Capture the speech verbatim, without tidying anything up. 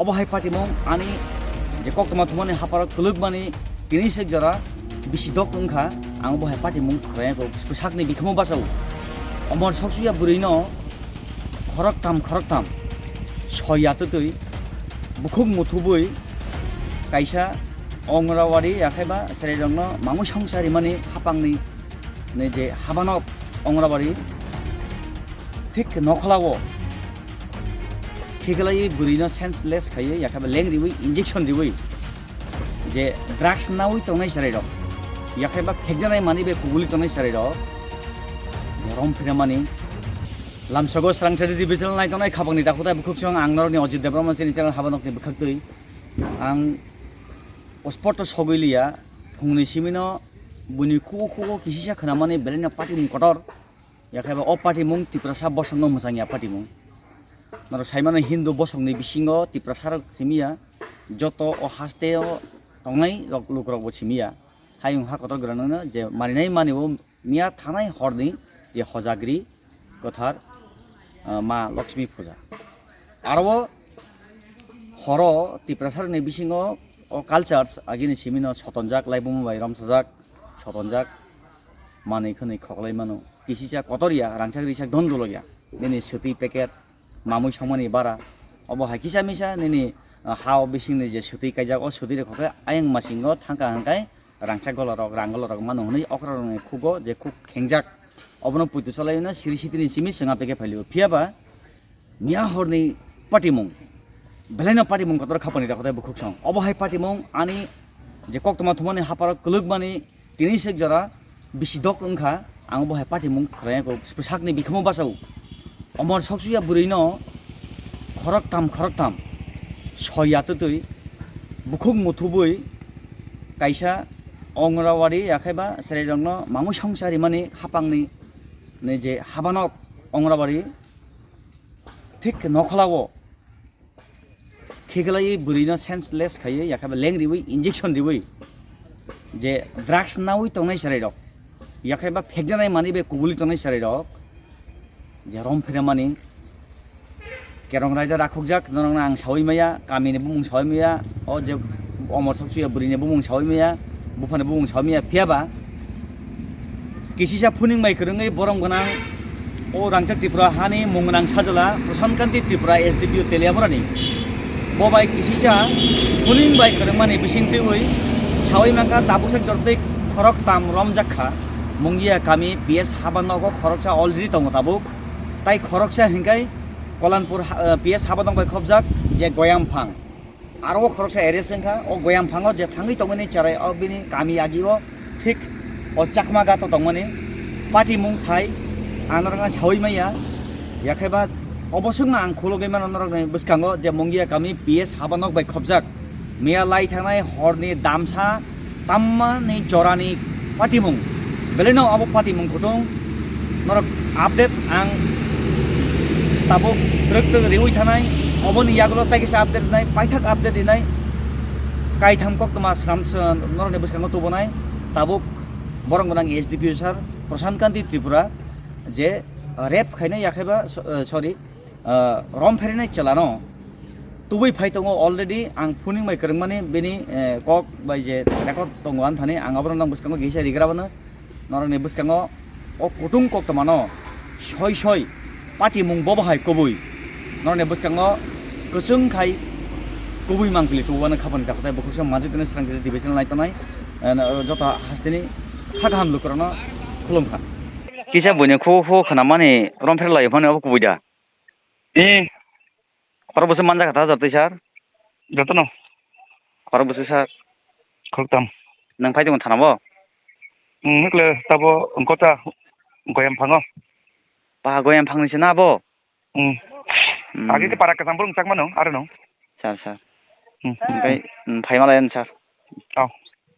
Obo hai patimung ani je koktwma thumani hapharo kwlwkmani tini sek jora bisi dok wngkha, ang obo hai patimung khwlaiya kok bwsakni bikhumo bachao. Omor soksuya bwrwino khoroktham khoroktham soi yatwtwi bukhuk muthubwi kaisa Ongrabari yakhaiba chwrairokno mamwi songcha rimani hapangni ni je habanok Ongrabari thik nokholao khiklaiwi bwrwino senseless khaiwi yakhaiba leng riwi injection riwi je drugs nawi tongnai chwrairok yakhaiba phekjanai manwi bai kubuli tongnai chwrairok je rom phiramani lamsogo srangchari divisional naitongnai khapangni dakhutai bwkhuk song ang norokni Ajit Debbarma chini channel habanokni bwkhaktwi ang o spot o sogwi liya phungni simino buini khugo khugo kisisa khwnamani belaino patimung kotor. Yakhaiba o patimung Tiprasa bosongno mwchangya patimung. Norok saimano Hindu bosongni bisingo Tiprasarok simiya, joto o hasteo tongnai rok, lukrokbo simiya. Hayung ha kotor gwnangno je maninai manibo miya thanai horni je hojagri kwthar, ah, ma Lakshmi puja. Aro o horo Tiprasarokni bisingo o cultures agini simino sotonjak, laibumo bai romsajak, sotonjak, manwi khwnwi khoklai mano. Kisisa kotor ya, rangchak risak don dolo ya. Nini swtwi packet, mamwi songmani bara. Obo hai kisa misa nini, ah, ha o bisingni je swtwi kaijak, o swtwi rok khoklai ayang masingo thangka hwnkhe rangchak gola rok, rang gola rok mano hwnwi okra rokni khugo je khuk khengjak. Obono puitu chalai no siri sitini simi swnga peke phailio. Phiya ba miya horni patimung, belaino patimung kotor khapani rok khotai bwkhuk song. Obo hai patimung ani je koktwma thumani hapharo kwlwkmani tini sek jora bisi dok wngkha, ang bo hai patimung khwlaiya kok bwsakni bikhumo bachao. Omor soksuya bwrwino khoroktham khoroktham soi yatwtwi bukhuk muthubwi kaisa Ongrabari yakhaiba chwrairokno mamwi songcha rimani hapangni ni je habanok Ongrabari thik nokholao khiklaiwi bwrwino senseless khaiwi yakhaiba leng riwi injection riwi je drugs nawi tongnai chwrairok yakhaiba phekjanai manwi bai kubuli tongnai chwrairok je rom phiramani kerong raida rakhokjak norokno ang sawi maya, kamini bumung sawi maya, o je omor soksuya bwrwini bumung sawi maya, buphani bumung sawi maya, phiya ba kisisa phuning bai kwrwngwi borom gwnang o rangchak Tripura hani mung gwnang sajwla Prasant Kanti Tripura S D P O Teliaburani bo bai kisisa phuning bai kwrwngmani bising twiwi sawi mankha tabuksa jortwi khorok tam romjak kha. Mungia kami P S haba nogo khoroksa already tongo tabuk, tai khoroksa hinkai Kolanpur ha-, P S haba nokbai khobjak je Goyamphang. Aro o khoroksa arrest wngkha, o Goyamphang o je thangwi tongmani cherai o bini kami agi o thik o Chakma Ghat o tongmani party mung thai ang norokno sawi maya. Yakhaiba obo swkno ang khulugwi mano norokni bwskango je Mungia kami P S haba nokbai khobjak. Miya lai thangnai horni damsa tammani jorani patimung. Belaino abo patimung kutung norok update ang tabuk twrwk twrwk riwi thanai. Oboni yagulo tai kisa update rinai, paithak update rinai. Kaitham koktwma sramswn norokni bwskango tubunai. Tabuk borok gwnang S D P O sir Prashant Kanti Tripura je rape khainai yakhaiba, so-, eh, sorry, ah, rom pherinai chwlano tubui phai tongo already. Ang phuning bai kwrwngmani bini, eh, kok bai je record tongo ani thani ang abono nang bwskango kisa rigra bano norokni bwskango o kutung koktwmano soi soi patimung bobo hai kubui norokni bwskango kwchwng khai kubui mangpili tubuano khapani dakhutai bukhuksa manjui tini srang srang division lai tongnai, eh, joto hasteni kha kaham lukurokno khulumkha. Kisa buini khu khu khwnamani rom pher lai phano obo kubui da? Eh. Khorok bwswk manjak kha ta jotoi sir? Jotono. Khorok bwswk sir? Khoroktham. Nwng phai tongo thana bo? Hmm, nukle tabo wngkota Goyamphang o. Ba Goyamphang ni se na bo? Hmm. Hmm. Agi ke para kasam burung chak mano, aro no. Sir, sir. Hmm. Hingke, hmm, phai malai sir. Oh.